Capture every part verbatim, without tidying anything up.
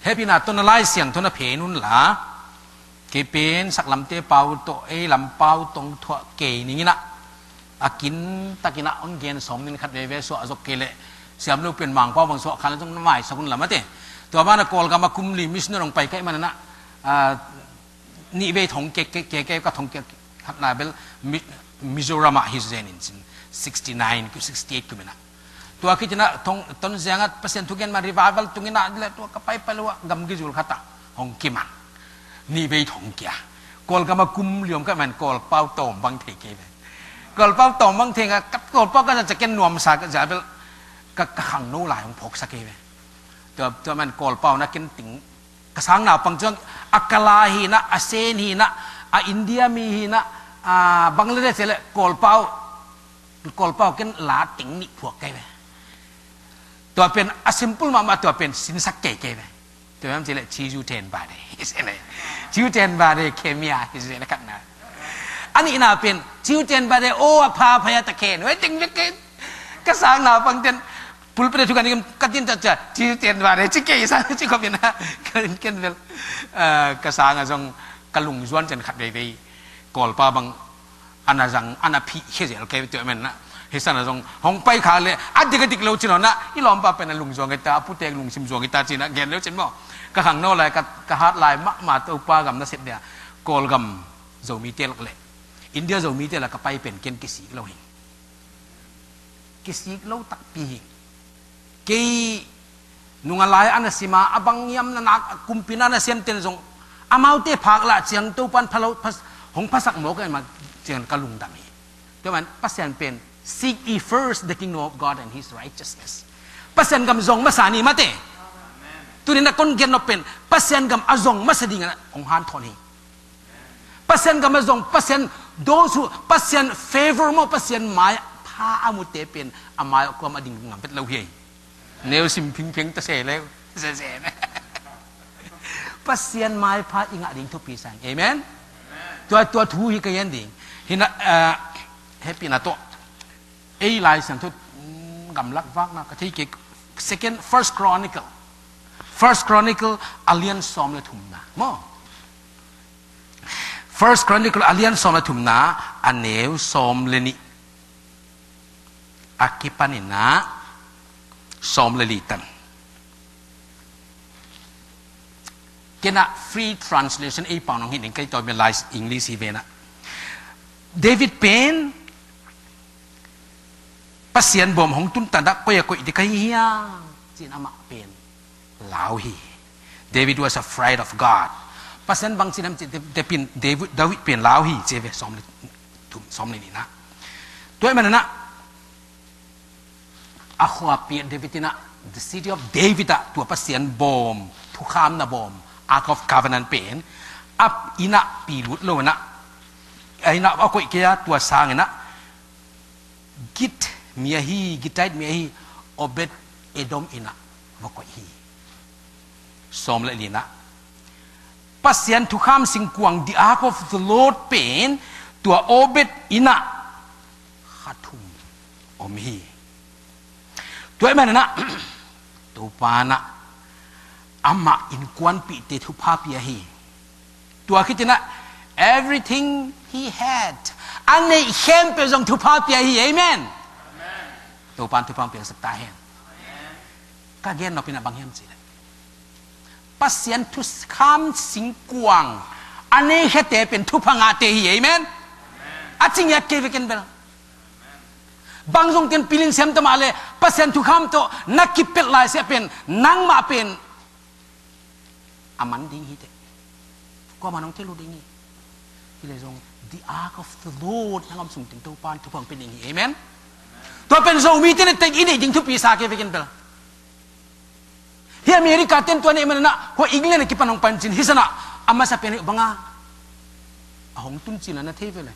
Hehpihna tawh na Lai Siangtho na phen un la, kei pen saklamte pau tawh ei lam pau tawh thuah kei ning in ah, a kintakin ah hong gen sawm ning khat veve suah zawk kei leh, siam lo pen Mangpau bang suah khan zong na maisak un la mate. Tua banah Kawlgam ah kum li missionary hong pai ka hih manin ah, ah, nih vei thong kei, kei, kei, kei, ka thong kei khatna bel Mi-, Mizoram ah hi zen in cin, sixty nine, sixty eight kum in ah. Tua khit in ah Tonzang ah Pasian thugen ma revival tung in ah, le tua ka pai pai lo ah gamgi zul khat ah hong kiman. Nih vei thong kei a. Kawlgam ah kum li om ka hih man Kawlpau tawm bang thei kei ve. Kawlpau tawm bang thei nga, ka Kawlpau ka za caken nuamsa ka za bel ka, ka khangno lai hong phawksa kei ve. Tua, tua man Kawlpau na ken ting ka sang naupang ciang, a Kala hi in ah, a Sen hi in ah, a India mi hi in ah, a Bangladesh hi leh Kawlpau, Kawlpau ken la teng nih phuak kei ve. Tua pen a simple mahmah, tua pen sinsak kei kei ve. Tua pen ci leh Ciu Ten Bade hi se leh, Ciu Ten Bade Kemia hi se leh khatna. A nihna pen Ciu Ten Bade, oh, a pha phaya ta khen ve teng ve kei. Ka sang naupang ten pulpit ah thu kan ing ka tin ta cia, Ciu Ten Bade ci kei sa ci khop in ah, ka in ken bel, ah, ka sang ah zong ka lungzuan cian khat veivei. Kawlpa bang ana zang, ana phih khia zel kei tua man ah. Hi san ah zong hong pai kha leh a dik a dik lo cin ah, i lawmpa pen a lungzuan kei ta, a putek lungsim zuan kei ta cin ah gen lo cin maw. Ka khangno lai, ka, ka hat lai mahmah Topa gam nasep dia. Kawlgam Zomite lak leh India Zomite lak ka pai pen ken kisik lo hi. Kisik lo takpi hi. Kei nung a lai a na sim a, a bang hiam na nak, kumpi na na siam ten zong, amaute phak lah ciang Topan pha lo, pha, hong phasak mawk a, ma ciang ka lungdam hi. Tua man Pasian pen, "Seek ye first the kingdom of God and his righteousness." Pasian gam zong masa ni mate. Tuni na kon gen nop pen Pasian gam a zong masa ding a hong hanthawn hi. Pasian gam a zong, Pasian, those who, Pasian favor maw, Pasian mai pha a mute pen, a mai a kuam a ding ngam pet lo hi. Neu sim phingphing ta se le, se se ne. Pasian mai pha i ngah ding thupi sang. Amen. Tua, tua thu hi ka gen ding. Hi in ah, eh, hehpihna tawh ei Lai Siangtho, mm, gamlak vakna ka thei kei. Second, First Chronicle. First Chronicle a lian sawm le thumna maw. First Chronicle a lian sawm le thumna, a neu sawm le nih, a kipan in ah sawm le li tan. Ken ah free translation ei pau nong hi ning, kei tawh mi Lai English hi ve na. David pen Pasian bawm hong tun tan ah koi a koih ding ka hi hiam ci-in amah pen lau hi. David was afraid of God. Pasian bang ci nam ci, David, David pen lau hi ci ve, sawm le thum, sawm le nihna. Tua ahih manin ah a khuapi ah David in ah, the city of David ah, tua Pasian bawm, thukhamna bawm, Ark of Covenant pen a inn ah pi lut lo in ah, a inn ah a koih kei a, tua sangin ah Git mi ahi, Gittite mi ahi Obed Edom inn ah va koih hi. Sawm le lina, Pasian thukham singkuang, the Ark of the Lord pen, tua Obed inn ah kha thum om hi. Tua ahih manin ah Topa in ah amah innkuanpihte thupha pia hi. Tua khit in ah everything he had, a neih khempeuh zong thupha pia hi. Amen. Topa in thupha hong piangsak ta hen. Ka gen nop in ah bang hiam cih leh, Pasian thukham singkuang a nei khiate pen thupha ngahte hi. Amen. A ci ngiat kei ve ken bel. Bang zong ten pilin siam ta mah leh Pasian thukham tawh na kipelh lai siah pen nangmah pen a man ding hi teh. Kuamah nong thei lo ding hi. Hi leh zong the Ark of the Lord nang om sung teng Topa in thupha hong pia ding hi. Amen. Tua pen Zomite in teng i neih ding thupi sa kei ve ken bel. Hih America ten tua neih manin ah, hua England a kipan hong pan cin, hi san ah a masa pen hi bang a, a hong tun cil a na thei ve le.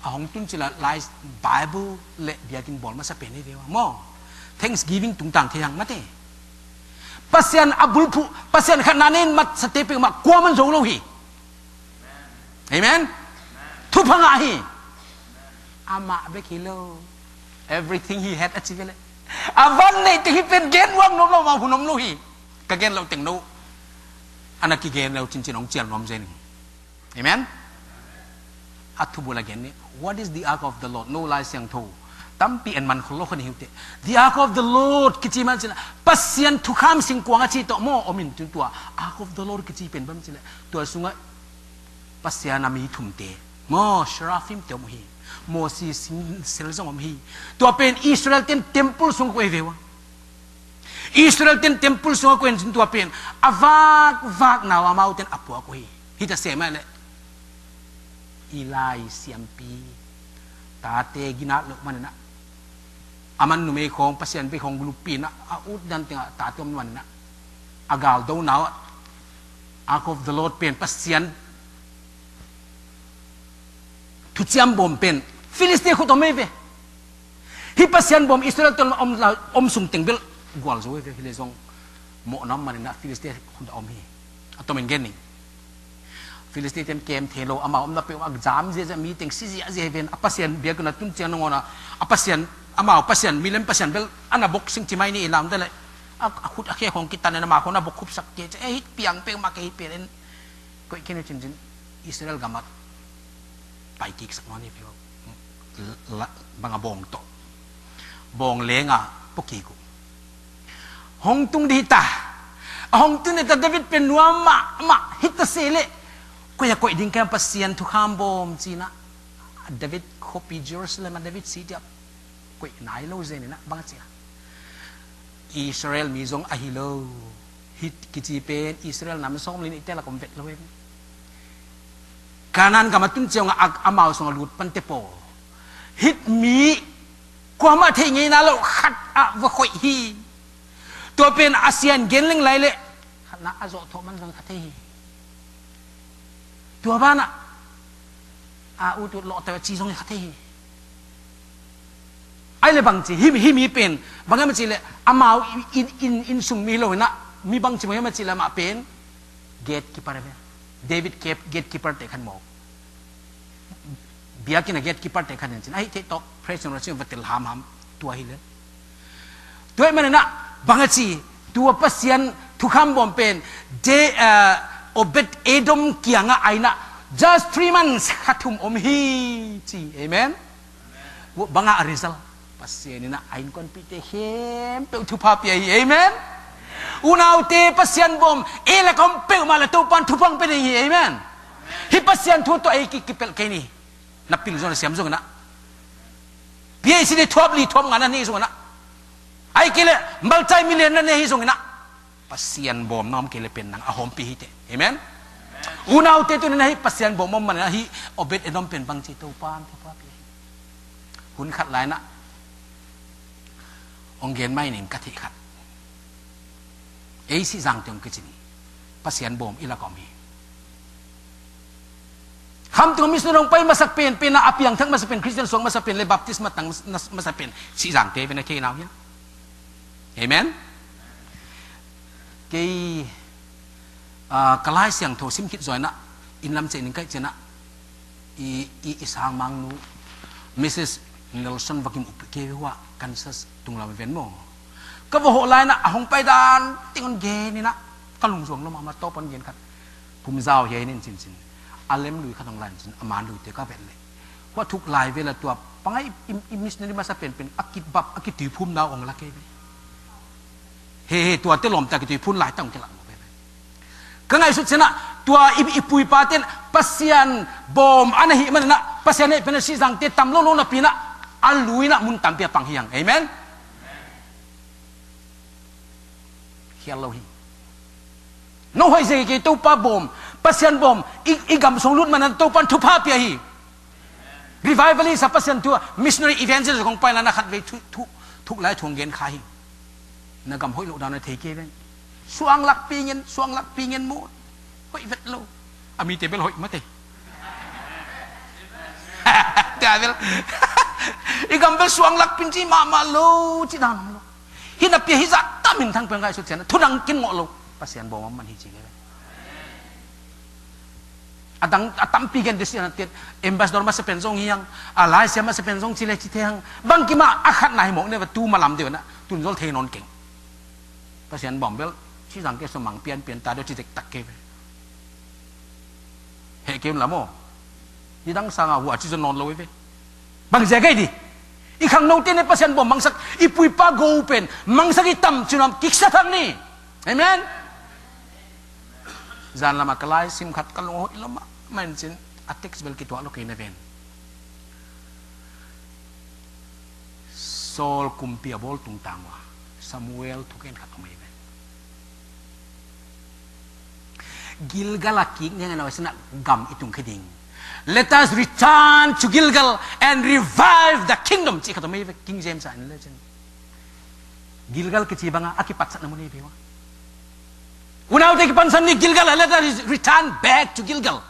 A hong tun cil a lai Bible le biakinn bawl masa pen hi ve ua maw. Thanksgiving tungtang thei hang mate. Pasian a bulphuh, Pasian khatna nei in matsate peuhmah kuaman zo lo hi. Amen. Thupha ngah hi. Amah bek hi lo. Everything he had a ci ve le. A van neih teng hi pen gen uak nuam lo, mah hun om lo hi. Ka gen loh teng no, a na kigen lo cincin hong cial nuam zen. Amen. A thubul a gen ni. What is the ark of the Lord? No Lai Siangtho tampi en man khol lo kha ni hi uh teh. The ark of the Lord kici man cin, Pasian thukham singkuang a ci tawh maw om in, tun tua ark of the Lord kici pen bang ci leh, tua sungah Pasian a mi thumte maw, seraphim te om hi. Moses sing sel zong om hi. Tua pen Israel ten temple sung kua hi ve ua. Israel ten temple sungah kua in cin tua pen a vakvak nau amau ten a puak uh hi. Hi ta se mah leh Eli siampi tate ginat loh maninah, a man numei khawng, Pasian bei khawng gulup pinah a ut dan tengah tate om maninah, a galdo nau ah, ark of the Lord pen, Pasian thuciam bawm pen Filistin khut om ei ve. Hih Pasian bawm Israel tawh om, om sung teng bel gual zo ei ve. Hi le zong mawhna om maninah Filistin khut a om hi. A tomin gen ning. Filistin ten kem thei lo, amau omna peuh a zam ziazia, mi teng si ziazia hi ven. A Pasian biakinn a tun ciang nangawn a, a Pasian, amau Pasian, milem Pasian bel a na bok sing ci mai ni i lam te le. A, a khut a khe khawng kitan in amau khawng na bok khupsak kei ci. E, hih piang peuh mah kei hih pian in. Koih khin uh cincin Israel gam ah pai kiksak nawn hi peuh. Bang a bawng tawh, bawng lenga pua kik uh. Hong tung dih ta. A hong tung dih ta, David pen nuam mahmah hi ta se leh, koi a koih ding ka hiam, Pasian thukham bawm cinah, David khuapi Jerusalem ah David city ah koih nai lo zen inah bang a ci a, Israel mi zong ahi lo. Hih kici pen Israel nam sawm le nihte lak om vet lo em? Kanaan gam a tun ciangah a, amau sungah lut pante pawl, hih mi kuamah theih ngeina lo khat ah va khoih hi. Tua pen a sian gen leng lai leh khatna a zawh thawh man zong kha thei hi. Tua banah a ut ut lawh tawh a ci zong hi kha thei hi. Ai le bang ci, hih, hih mi pen bang hiam a ci leh, amau in, in, in, in sung mi hi lo inah, mi bang ci mawk hiam a ci leh, amah pen gatekeeper hi ve. David gate, gatekeeper te khan mawk. Biakinn a gatekeeper te khan in cin, ahi thei tawh, praise and worship va tel hamham, tua hi le. Tua ahih maninah bang a ci, tua Pasian thukham bawm pen de, uh, Obed Edom kiangah a innah just three months, kha thum om hi ci. Amen. Bang a result, Pasian innah a innkuanpihte khempeuh thupha pia hi. Amen. Unaute, Pasian bawm ei lak om peuhmah le Topan thupha pia ding hi. Amen. Hih Pasian thu tawh ei ki, kipelh kei ni. Na pil zong, na siam zong inah, P H D thuap li thuap nga na nei zong inah, ai kei le malcai million na nei hi zong inah, Pasian bawm na om kei le pen nang a hawmpi hi teh. Amen. Unaute, tuni na hih Pasian bawm om man inah hih Obed Edom pen bang ci, Topan thupha pia hi. Hun khat lai inah hong gen mai ning ka theih khat. Ei Sihzangte hong kicin Pasian bawm i lak om hi. Khamtung missionary hong pai masak pen, pen a piangthak masak pen, Christian suak masak pen le Baptist matang mas-, nas-, masak pen Sihzangte ve na thei nau hiam? Amen. Kei, ah, ka Lai Siangtho sim khit zaw inah, inn lam ciah ning kaih cianah, i, i, i sangmangnu Missus Nelson va kim up kei ve hua, Kansas tunglam ven maw. Ka va hawh lai inah a hong pai dan teng hong gen inah, ka lungzuang lo mahmah, tawp hong gen khat. Phumzau hiai nin cincin a lem lui khat hong lai in cin, a man luite ka vet leh, hua thuk lai ve la tua pangai i, i missionary masa penpen a kibap a kituiphum nau hong la kei ve. He, he, tuate lawmta kituiphun lai tang kilak lo ve. Ka ngaihsut cianah tua i, i puipa ten Pasian bawm a na hih maninah Pasian hehpihna Sihzangte tam lo lo napi inah a lui inah mun tampi a pang hi hang. Amen. Khial lo hi. No hoih zia kei, Topa bawm, Pasian bawm i, i gam sung lut maninah Topan thupha pia hi. Revivalist a Pasian thu a missionary evangelist kong pai lai na khatvei thu, thu, thuk lai thu hong gen kha hi. Na gam hoih loh dan na thei kei ven. Suang lakpi ngen, suang lakpi ngen maw. Hoih vet lo. A mite bel hoih mate. Tia bel. I gam bel suang lakpin ci mahmah lo, ci dan lo. Hi na pia hi zah tam in thang pia ngaihsut cian. Thu dang kin ngawh lo. Pasian bawm a man hi ci kei ven. A dang, a tampi gen desian a tiat, ambassador masa pen zong hi hang, a laisia masa pen zong ci le ci thei hang. Bangkimah a khatna hi mawk neva tu malam deuh na, tun zol thei nawn keng. Pasian bawm bel, Zang kei sua mang pianpian ta deuh ci dektak kei ve. Heh kei un la maw. Nidang sanga hua ci zaw nawn lo hi ve. Bang zia kei di. I khangnote ne Pasian bawm mangsak, i pu i pa go pen mangsak i tam ci nuam kiksa thak ni. Amen. Zan lama ka lai sim khat ka lung hoih lo mah, man cin a text bel kituah lo kei na ven. Saul kumpi a bawl tungtang ua Samuel thugen khat om hi ve. Gilgal a kik ngen a, na waisana gam i tung khi ding. Let us return to Gilgal and revive the kingdom, ci khat om hi ve, King James a en le cin. Gilgal kici banga a kipatsatna mun hi ve ua. Unaute kipansan ni Gilgal a, let us return back to Gilgal.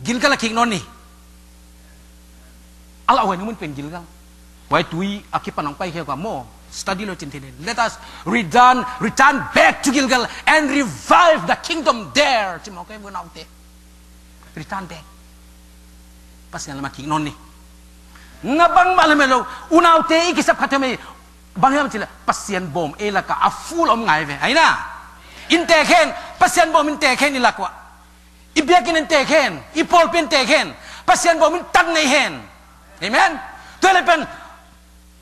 Gilgal a kik nawn ni. A lauhuai na mun pen Gilgal. Huai tui a kipan hong pai khia kua maw. Study lo cin thei ni. Let us return, return back to Gilgal and revive the kingdom there. Ci mawk e unaute. Return back. Pasian lama kik nawn ni. Na bangmah le melo. Unaute i kisap khat hiam ei. Bang hiam cih leh Pasian bawm ei laka a full om ngai ve. Aina. Inntek hen. Pasian bawm inntek hen i lak uah. I biakinn inntek hen, i pawlpi inntek hen, Pasian bawm in tan nei hen. Amen. Tua le pen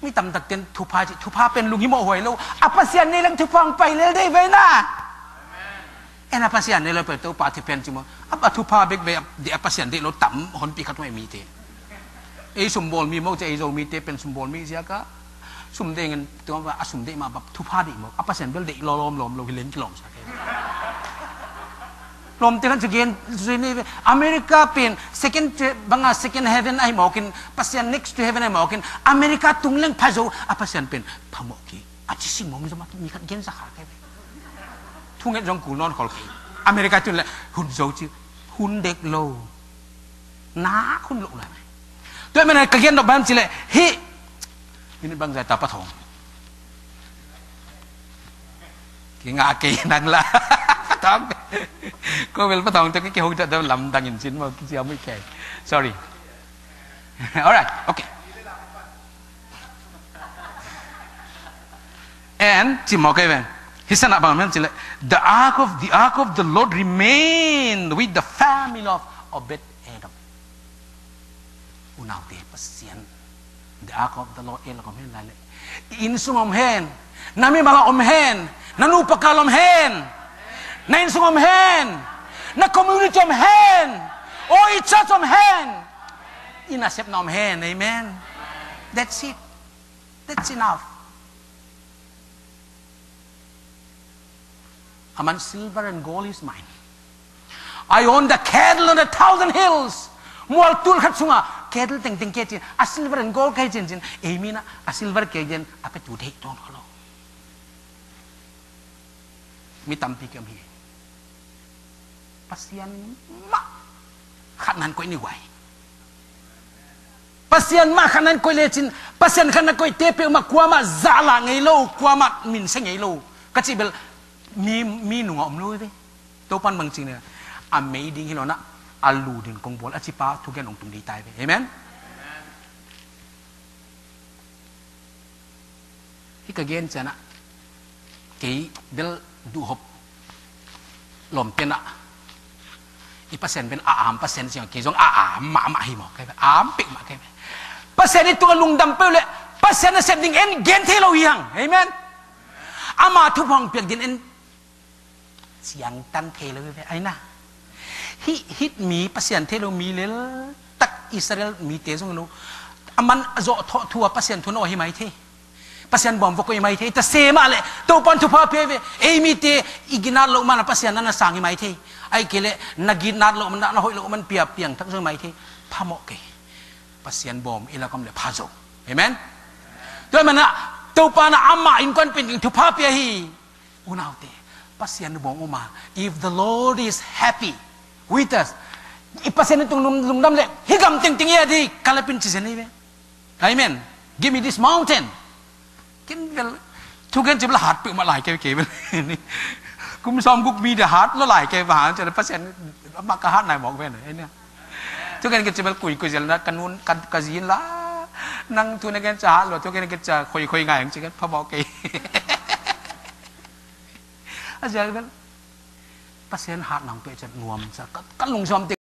mi tamtak ten thupha ci, thupha pen lunghimawh huai lo. A Pasian nei lang thupha hong pai lel dei ve na. En a Pasian nei lo pen Topa thi pen ci maw. A, a thupha bek ve, a, de a Pasian deih lo tam honpi khat huai mite. Ei sumbawl mi maw ci, ei Zomite pen sumbawl mi ziaka. Sum deih ngen tua a sum deih mah bap thupha deih maw. A Pasian bel deih lawlawm lawm lo hi leng kilawm sa kei. Lawmte khan ci gen zui ni ve. America pen second, banga second heaven ahi mawkin, Pasian next to heaven ahi mawkin, America tung leng pha zo, a Pasian pen pha mawk hi. A ci si mawm zom a mi khat gen sa kha kei ve. Thunget zong kul nawn khol kei. America tun le hun zo ci, hun dek lo. Nak hun lo lai. Tua mena ka gen dok bang ci le hi. Minute bang zai ta pathawng. Ki nga kei nang la. Pathawng. Ko bel pathawng te ki hong ta dam lam dang in cin maw ki cia mui kei. Sorry. Alright. Okay. And ci mawk e ven. Hi sana bang men ci le. The ark of, the ark of the Lord remained with the family of Obed Edom. Unaute Pasian, the ark of the Lord ei lak om hen lai le. I innsung om hen, na mimal ah om hen, na nupa kal om hen, na innsung om hen, na community om hen, o i church om hen, i nasepna om hen. Amen. That's it. That's enough. A man, silver and gold is mine. I own the cattle on a thousand hills. Mual tul khat sunga cattle tengteng kei cin, a silver and gold kei cin cin. Ei mina a silver kei cin a petu dei tuan kolo. Mi tampi kiam hi. Pasian mah khat nan koih ni guai. Pasian mah khat nan koih lecin, Pasian khat na koihte peuhmah kuamah zahlah ngei lo, kuamah minse ngei lo. Ka cih bel mi, mi nungah om lo ve. Topan bang cih ni a mei ding hi lo na, a lu ding kong bawl a cipa thugen ong tung dei tai ve. Amen. Hi ka gen cianah kei bel duhhop lom penah i Pasian pen a am Pasian ciang kei zong a am mahmah hi maw kei ve, a am pek mah kei ve. Pasian i tungah lungdam peuh le Pasian a sep ding en gen thei lo hi hang. Amen. Ama thupha hong piak din en ciangtan thei lo hi ve, aina. Hih, hih mi Pasian thei lo mi lel tak Israel mite zong lo. A man a zawh thawh thu a Pasian thu na aw hi mai thei. Pasian bawm vok aw hi mai thei. Ta se mah leh Topan thupha pia hi ve. Ei mite i ginat loh man a Pasian na na sang hi mai thei. Ai kei leh na ginat loh man, na hoih loh man pia piangthak zo hi mai thei. Phamawh kei. Pasian bawm i lak om leh pha zo. Amen. Tua manah Topa na amah innkuan pen ding thupha pia hi. Unaute, Pasian bawm uma. If the Lord is happy with us, i Pasian i tung lung, lungdam leh hih gam tengteng i a di kalapin ci zen hi ve. Amen. Give me this mountain. Ken vel thugen ci bel hat peuhmah lai kei kei bel. Kum sawm guk mi dia hat lo lai kei bel han ci Pasian amah ka hat nai mawk ven. Amen. Thugen kei ci bel kuikui zel na ka nun ka, ka zin la. Nang thu na gen ca hat lo thugen kei ca khoikhoi ngai ang ci kan phamawh kei. A zial bel Pasian hat nang peuh ciat nuam sa, ka, ka lungsim